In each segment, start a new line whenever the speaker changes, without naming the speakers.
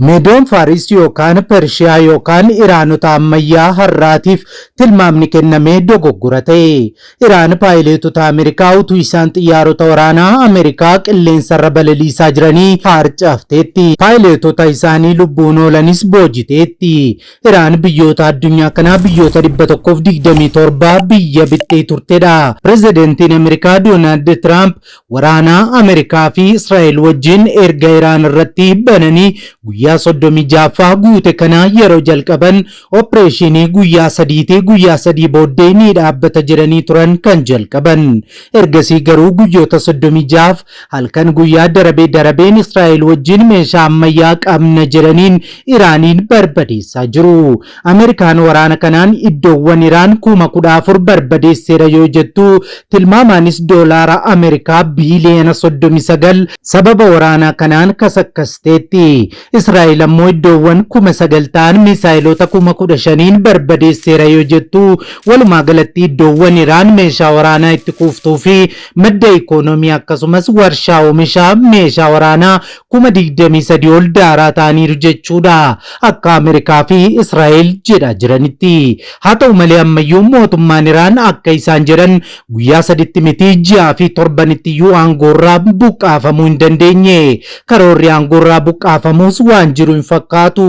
Meedoon Faaris yookaan Pershiyaa yookaan Iraanota ammayyaa har'aatiif tilmaamni kenname dogoggora ta'e. Iraan paayileetota Ameerikaa utuu isaan xiyyaarota waraanaa Ameerikaa qilleensarra balaliisaa jiranii harcaafteetti. Paayileetota isaanii lubbuun oolanis boojiteetti. Iraan biyyoota addunyaa kanaa biyyoota 127 biyya bittee turtedha. Pirezidantiin Ameerikaa Doonaald Tiraamp waraana Ameerikaa fi Israa'el wajjin erga Iraan irratti bananii guyyaa 36ffaa guute kana yeroo jalqaban opereeshinii guyyaa sadiitii guyyaa sadii booddee ni dhaabbata jedhanii turan kan jalqaban. Ergasii garuu guyyoota 36f halkan guyyaa darabee darabeen Israa'el wajjin meeshaa ammayyaa qabna jedhaniin Iraaniin barbadeessaa jiru. Ameerikaan waraana kanaan iddoowwan Iraan 14,000 barbadeesseera yoo jettu, tilmaamaanis doolaara Ameerikaa biiliyoona 39 sababa waraanaa kanaan kasakkasteetti. Israa'el ammoo iddoowwan 9,000 ta'an misaayilota 15,000n barbadeesseera yoo jettu, walumaa galatti iddoowwan Iraan meeshaa waraanaa itti kuuftuu fi madda ikoonoomii akkasumas warshaa oomisha meeshaa waraanaa 23,000 ol daaraa ta'aniiru jechuudha, akka Ameerikaa fi Israa'el jedhaa jiranitti. Haa ta'u malee, ammayyuu mootummaan Iraan akka isaan jedhan guyyaa saditti miti, ji'aa fi torbanitti iyyuu aangoorraa buqqaafamuu hin dandeenye. Karoorri aangoorraa buqqaafamuus waan jiru hin fakkaatu.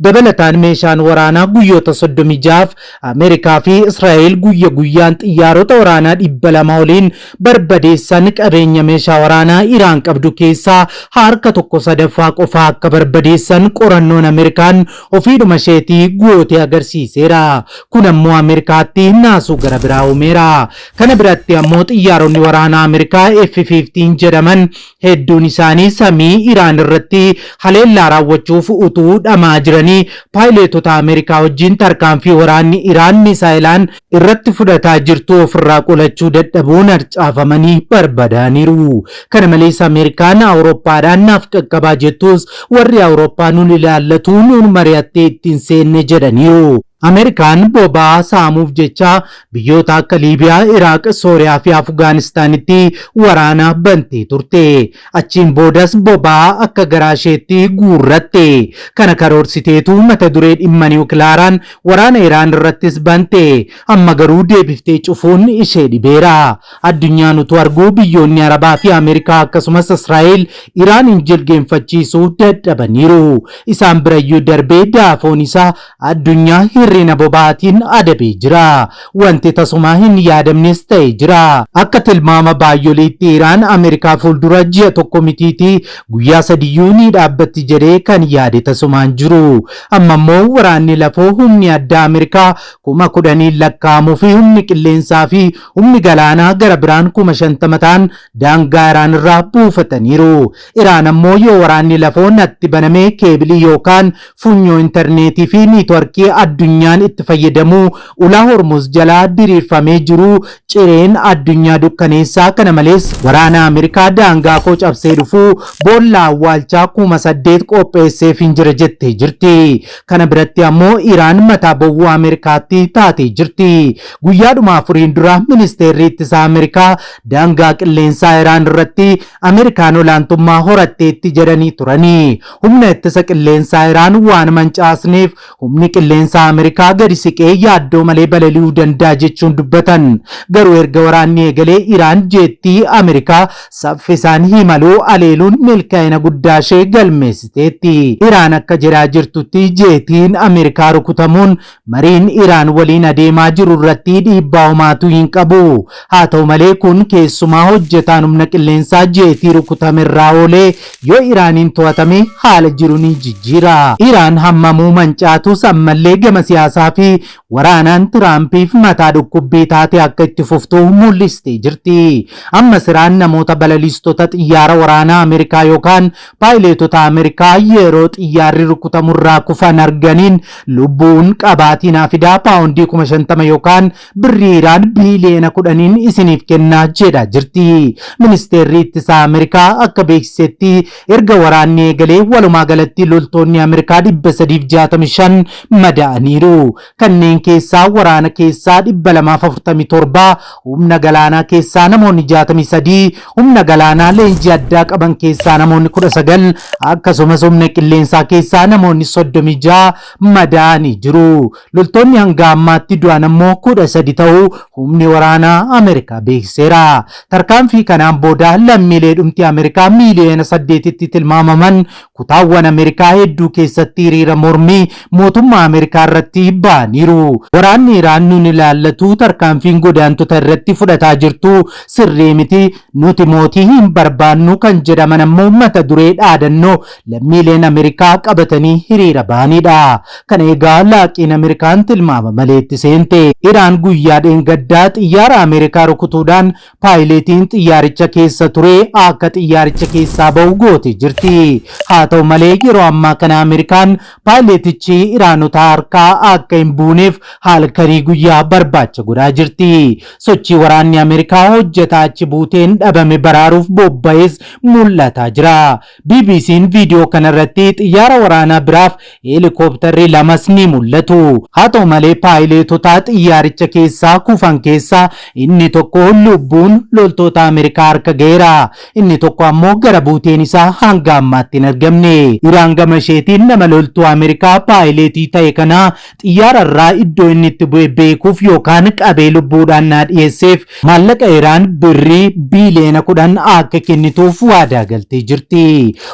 Dabalataan, meeshaan waraanaa guyyoota 36f Ameerikaa fi Israa'el guyya guyyaan xiyyaarota waraanaa 200 oliin barbadeessan qabeenya meeshaa waraanaa Iraan qabdu keessaa harka tokko sadaffaa qofaa akka barbadeessan qorannoon Ameerikaan ofiidhuma isheetii goote agarsiiseera. Kun ammoo Ameerikaatti naasuu gara biraa uumeera. Kana biratti ammoo xiyyaaronni waraanaa Ameerikaa F-15 jedhaman hedduun isaanii samii Iraan irratti haleellaa raawwachuuf utuu dhamaa jiranii paayileetota Ameerikaa wajjin tarkaanfii waraanni Iraan misaayilaan irratti fudhataa jirtu ofirraa qolachuu dadhabuun harcaafamanii barbadaaniiru. Kana malees, Ameerikaan Awurooppaadhaan naaf qaqqabaa jettus warri Awurooppaa nun ilaallatu, nuun mari'attee ittiin seenne jedhaniiru. Ameerikaan boba'aa saamuuf jecha biyyoota akka Liibiyaa, Iraaq, Sooriyaa fi Afgaanistaanitti waraana bantee turte. Achiin boodas boba'aa akka garaa isheetti guurratte. Kana karoorsiteetu mata duree dhimma niwukilaaraan waraana Iraan irrattis bante. Amma garuu deebiftee cufuun ishee dhibeera. Addunyaan utuu arguu biyyoonni Arabaa fi Ameerikaa akkasumas Israa'el Iraaniin jilgeenfachiisuu dadhabaniiru. Isaan birayyuu darbee daafoon isaa addunyaa hir'ina boba'aatiin adabee jira. Wanti tasumaa hin yaadamnes ta'ee jira. Akka tilmaama baay'oliitti Iraan Ameerikaa fuuldura ji'a tokko mitiitii guyyaa sadiyyuu ni dhaabbatti jedhee kan yaade tasumaan jiru. Amma immoo waraanni lafoo humni addaa Ameerikaa 10,000n lakkaa'amuu fi humni qilleensaa fi humni galaanaa gara biraan 50,000 ta'an daangaa Iraan irraa buufataniiru. Iraan ammoo yoo waraanni lafoo natti baname keebilii yookaan funyoo intarneetii fi niitwarkii addunyaan itti fayyadamu ulaa Hormuz jalaa diriirfamee jiru cireen addunyaa dukkaneessaa, kana malees waraana Ameerikaa daangaa koo cabsee dhufu boolla awwaalchaa 8,000 qopheesseef hin jira jettee jirti. Kana biratti ammoo Iraan mataa bowwuu Ameerikaatti taatee jirti. Guyyaadhuma afuriin dura ministeerri ittisaa Ameerikaa daangaa qilleensaa Iraan irratti Ameerikaan olaantummaa horatteetti jedhanii turani. Humna ittisa qilleensaa Iraan waan mancaasneef humni qilleensaa Ameerikaa gadi siqee yaaddoo malee balali'uu danda'a jechuun dubbatan. Garuu erga waraanni eegalee Iraan jeettii Ameerikaa saffisaan imaluu aleeluun milkaa'ina guddaa ishee galmeessiteetti. Iraan akka jedhaa jirtutti jeetiin Ameerikaa rukutamuun mariin Iraan waliin adeemaa jiru irratti dhiibbaa homaatu hin qabu. Haa ta'u malee, kun keessumaa hojjetaan humna qilleensaa jeetii rukutame irraa oolee yoo Iraaniin to'atame haala jiru ni jijjiira. Iraan hammamuu mancaatus ammallee gama siyaasaa fi waraanaan Tiraampiif mataa dhukkubbii taate akka itti fuftu mul'istee jirti. Ammas Iraan namoota balaliistota xiyyaara waraanaa Ameerikaa yookaan paayileetota Ameerikaa yeroo xiyyaarri rukutamurraa kufan arganiin lubbuun qabaatii naa fidaa, paawundii 50,000 yookaan birrii Iraan biiliyoona 10n isiniif kennaa jedhaa jirti. Ministeerri ittisaa Ameerikaa akka beeksisetti erga waraanni eegalee walumaa galatti loltoonni Ameerikaa 365 madaa'aniiru. madaa'aniiru. Kanneen keessaa waraana keessaa 247, humna galaanaa keessaa namoonni 63, humna galaanaa leenjii addaa qaban keessaa namoonni 19, akkasumas humna qilleensaa keessaa namoonni 36 madaa'anii jiru. Loltoonni hanga ammaatti du'an ammoo 13 ta'uu humni waraanaa Ameerikaa beeksiseera. Tarkaanfii kanaan booda lammiilee dhumti Ameerikaa miiliyoona 8tti tilmaamaman kutaawwan Ameerikaa hedduu keessatti hiriira mormii mootummaa Ameerikaa irratti ba'aniiru. Waraanni Iraan nun ilaallatu, tarkaanfiin godaantota irratti fudhataa jirtu sirrii miti, nuti mootii hin barbaannu kan jedhaman ammoo mata duree dhaadannoo lammiileen Ameerikaa qabatanii hiriira ba'anidha. Kana egaa laaqiin Ameerikaan tilmaama malee itti seente. Iraan guyyaa dheengaddaa xiyyaara Ameerikaa rukutuudhaan paayileetiin xiyyaaricha keessa ture akka xiyyaaricha keessaa ba'u goote jirti. Haa ta'u malee yeroo ammaa kana Ameerikaan paayileetichi Iraanota harkaa akka hin buuneef halkanii guyyaa barbaacha godhaa jirti. Sochii waraanni Ameerikaa hojjetaa achi buuteen dhabame baraaruuf bobba'es mul'ataa jira. BBC'n viidiyoo kanarratti xiyyaara waraanaa biraaf heelikooptarri lamas ni mul'atu. Haa ta'u malee paayileetota xiyyaaricha keessaa kufan keessaa inni tokko lubbuun loltoota Ameerikaa harka ga'eera. Inni tokko ammoo gara buuteen isaa hanga ammaatti hin argamne. Iraan gama isheetiin nama loltuu Ameerikaa paayileetii ta'e kana xiyyaara irraa iddoo inni itti bu'e beekuuf yookaan qabee lubbuudhaan naa dhiyeesseef maallaqa Iraan birrii biiliyoona 10 akka kennituuf waadaa galtee jirti.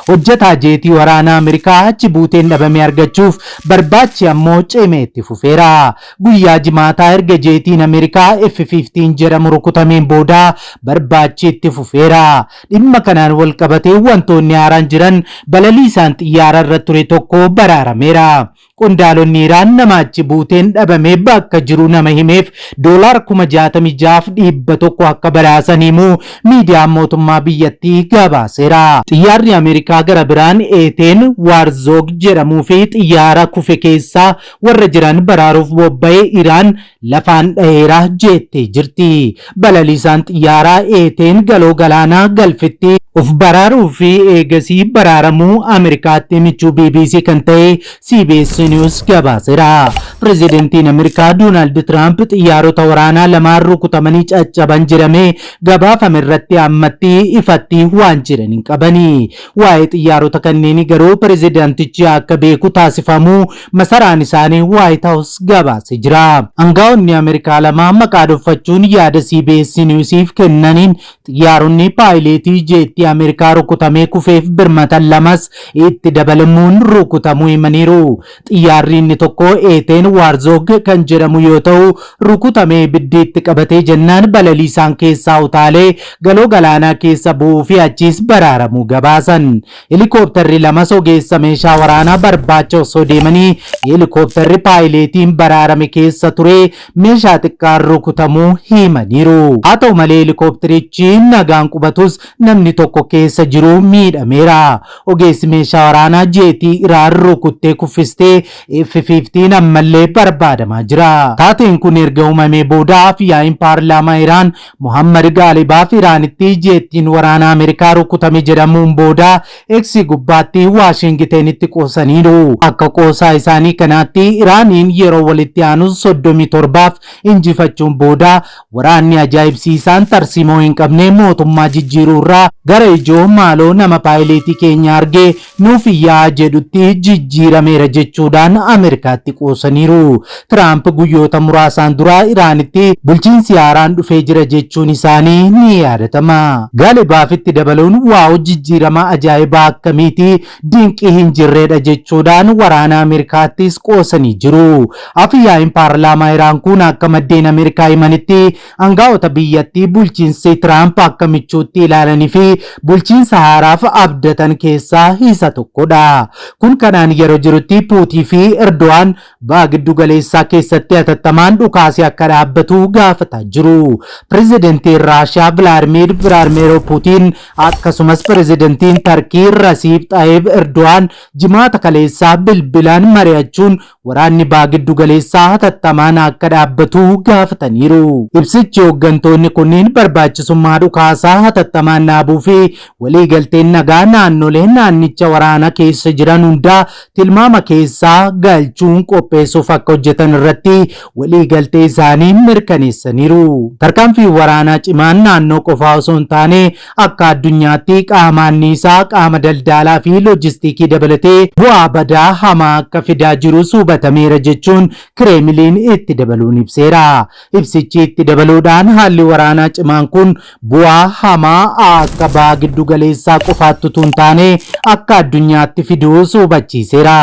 Hojjetaa jeetii waraanaa Ameerikaa achi buuteen dhabame argachuuf barbaachi ammoo cimee itti fufeera. Guyyaa Jimaataa erga jeetiin Ameerikaa F-15 jedhamu rukutameen booda barbaachi itti fufeera. Dhimma kanaan wal qabatee wantoonni haaraan jiran balaliisaan xiyyaara irra ture tokko baraarameera. Qondaalonni Iraan nama achi buuteen dhabame bakka jiru nama himeef doolaara 66,100 akka badhaasan himuu miidiyaan mootummaa biyyattii gabaaseera. Xiyyaarri Ameerikaa gara biraan A-10 Warthog jedhamuu fi xiyyaara kufe keessaa warra jiran baraaruuf bobba'e Iraan lafaan dhaheera jettee jirti. Balaliisaan xiyyaaraa A-10 galoo galaanaa Galfitti of baraaruu fi eegasii baraaramuu Ameerikaatti michuu BBC kan ta'e CBS News gabaaseera. Pirezidantiin Ameerikaa Doonaald Tiraamp xiyyaarota waraanaa lamaan rukutamanii caccaban jedhamee gabaafame irratti ammatti ifatti waan jedhan hin qabani. Waa'ee xiyyaarota kanneenii garuu pirezidantichi akka beeku taasifamuu masaraan isaanii White House gabaasee jira. Angaa'onni Ameerikaa lama maqaa dhoffachuun yaada CBS Newsiif kennaniin xiyyaaronni paayileetii jeettii Ameerikaa rukutamee kufeef birmatan lamas itti dabalamuun rukutamuu himaniiru. Xiyyaarri inni tokko A-10 Warthog kan jedhamu yoo ta'u rukutamee ibiddi itti qabatee jennaan balaliisaan keessaa utaalee galoo galaanaa keessa bu'uu fi achiis baraaramuu gabaasan. Heelikooptarri lamas ogeessa meeshaa waraanaa barbaacha osoo deemanii heelikooptarri paayileetiin baraarame keessa ture meeshaa xiqqaan rukutamuu himaniiru. Haa ta'u malee heelikooptarichi nagaan qubatus namni tokko keessa jiru miidhameera. Ogeessi meeshaa waraanaa jeetii Iraan rukuttee kuffistee F-15 ammallee barbaadamaa jira. Taateen kun erga uumamee booda afyaa'iin paarlaamaa Iraan Muhammad Gaalibaaf Iraanitti jeettiin waraanaa Ameerikaa rukutame jedhamuun booda X gubbaatti Waashingitenitti qoosaniiru. Akka qoosaa isaanii kanaatti Iraaniin yeroo walitti aanu 37f injifachuun booda waraanni ajaa'ibsiisaan tarsiimoo hin qabne mootummaa jijjiiruu irraa gara ijoo maaloo nama paayileetii keenya argee nuuf iyyaa jedhutti jijjiirameera jechuudhaan Ameerikaatti qoosaniiru. Tiraamp guyyoota muraasaan dura Iraanitti bulchiinsi haaraan dhufee jira jechuun isaanii ni yaadatama. Gaalibaafitti dabaluun wow jijjiirama ajaa'ibaa akkamiiti, dinqii hin jirreedha jechuudhaan waraana Ameerikaattis qoosanii jiru. Afyaa'iin paarlaamaa Iraan kun akka maddeen Ameerikaa himanitti angaa'ota biyyattii bulchiinsi Tiraamp akka michuutti ilaalanii fi bulchiinsa haaraaf abdatan keessaa isa tokkodha. Kun kanaan yeroo jirutti Puutii fi Erdo'aan baha giddu galeessaa keessatti hatattamaan dhukaasii akka dhaabbatu gaafataa jiru. Pirezidantiin Raashiyaa Vilaadimiir Vilaadimeeroo Puutiin akkasumas pirezidantiin Tarkii Rasiib Xaayib Erdo'aan Jimaata kaleessaa bilbilaan mari'achuun waraanni baha giddu galeessaa hatattamaan akka dhaabbatu gaafataniiru. Ibsichi hooggantoonni kunniin barbaachisummaa dhukaasaa hatattamaan dhaabuu fi waliigalteen nagaa naannolee naannicha waraana keessa jiran hundaa tilmaama keessaa galchuun qopheessuuf akka hojjetan irratti waliigaltee isaanii mirkaneessaniiru. Tarkaanfiin waraanaa cimaan naannoo qofaa osoo hin taane akka addunyaatti qaama anniisaa, qaama daldaalaa fi loojistiikii dabalatee bu'aa badaa hamaa akka fidaa jirus hubatameera jechuun Kireemiliin itti dabaluun ibseera. Ibsichi itti dabaluudhaan haalli waraanaa cimaan kun bu'aa hamaa akka baha giddu galeessaa qofaatti utuu hin taane akka addunyaatti fiduus hubachiiseera.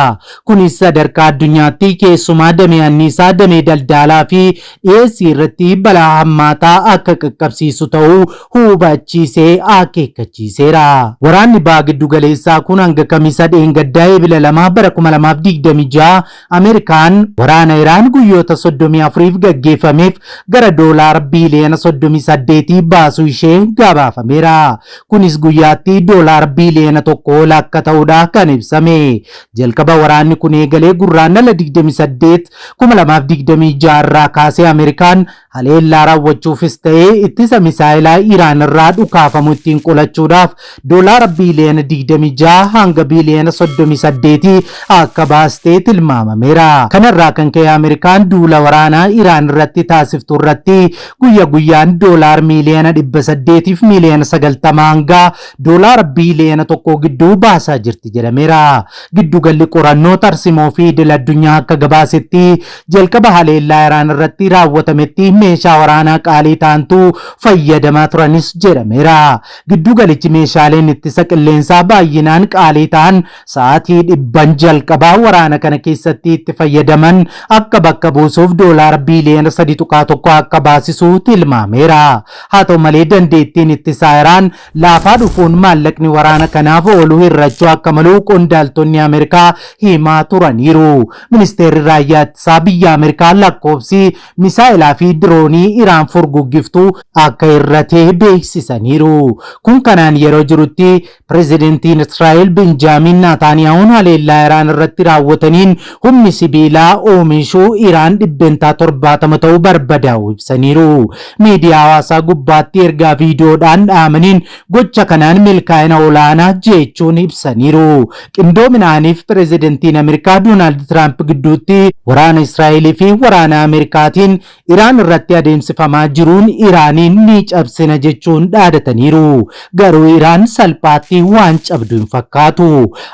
Kunis sadarkaa addunyaatti keessumaa damee anniisaa, damee daldaalaa fi dhiyeessii irratti balaa hammaataa akka qaqqabsiisu ta'uu hubachiisee akeekkachiiseera. Waraanni baha giddu galeessaa kun hanga Kamisa dheengaddaa Eebila 2 bara 2026 Ameerikaan waraana Iraan guyyoota 34f gaggeeffameef gara doolaara biiliyoona 38 baasuu ishee gabaafameera. Kunis guyyaatti doolaara biiliyoona 1 ol akka ta'udha kan ibsame. Jalqaba waraanni kun eegalee Gurraandhala 28, 2026 irraa kaasee Ameerikaan Haleellaa raawwachuufis ta'ee ittisa misaa'elaa Iraan irraa dhukaafamu ittiin qolachuudhaaf doolaara biiliyoona 26 hanga biiliyoona 38 akka baaste tilmaamameera. Kanarraa kan ka'e Ameerikaan duula waraanaa Iraan irratti taasiftu irratti guyya guyyaan doolaar miiliyoona 800 fi miiliyoona 90 hanga doolaara biiliyoona 1 gidduu baasaa jirti jedhameera. Giddugalli qorannoo tarsimoo fi idil addunyaa akka gabaasetti Jalqaba haleellaa Iraan irratti raawwatametti meeshaa waraanaa qaalii ta'antu fayyadamaa turanis jedhameera. Giddugalichi meeshaaleen ittisa qilleensaa baay'inaan qaalii ta'an sa'aatii dhibban jalqabaa waraana kana keessatti itti fayyadaman akka bakka buusuuf doolaara biiliyoona 3.1 akka baasisu tilmaameera. Haa ta'u malee dandeettiin ittisaa Iraan laafaa dhufuun maallaqni waraana kanaaf oolu hir'achuu akka malu qondaaltonni Ameerikaa himaa turaniiru. Ministeerri Raayyaa Ittisaa biyya Ameerikaa lakkoofsi misaa'elaa fi diroonii Iraan furguggiftu akka hir'ate beeksisaniiru. Kun kanaan yeroo jirutti Pirezidantiin Israa'el Benjaamiin Naataaniyaahuun haleellaa Iraan irratti raawwataniin humni sibiilaa oomishuu Iraan 70% ta'u barbadaa'uu ibsaniiru. Miidiyaa hawaasaa gubbaatti ergaa viidiyoodhaan dhaamaniin gocha kanaan milkaa'ina olaanaa jechuun ibsaniiru. Qindoominaaniif Pirezidantiin Ameerikaa Doonaald Tiraamp gidduutti waraana Israa'elii fi waraana Ameerikaatiin Iraan irratti adeemsifamaa jiruun Iraaniin ni cabsina jechuun dhaadataniiru. Garuu Iraan salphaatti waan cabdu hin fakkaatu.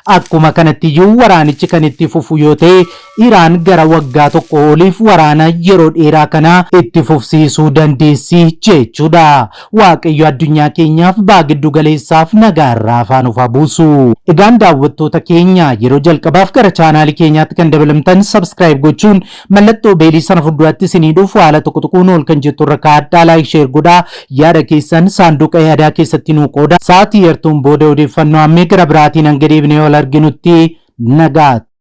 Akkuma kanattiyyuu waraanichi kan itti fufu yoo ta'e Iraan gara waggaa tokko oliif waraana yeroo dheeraa kana itti fufsiisuu dandeessi jechuudha. Waaqayyo addunyaa keenyaaf baha giddu galeessaaf nagaa irraa afaan of haa buusu. Egaan daawwattoota keenya yeroo jalqabaaf gara chaanaalii keenyaatti kan dabalamtan subscribe gochuun mallattoo beelii sana fuulduratti isinii dhufu haala tokko tuquun ol kan jettu irra kaa'adhaa like share godhaa yaada keessan saanduqa yaadaa keessatti nuu qooda. Sa'aatii yartuun booda odeeffannoo ammee gara biraatiin hanga deebinee wal arginutti nagaatti.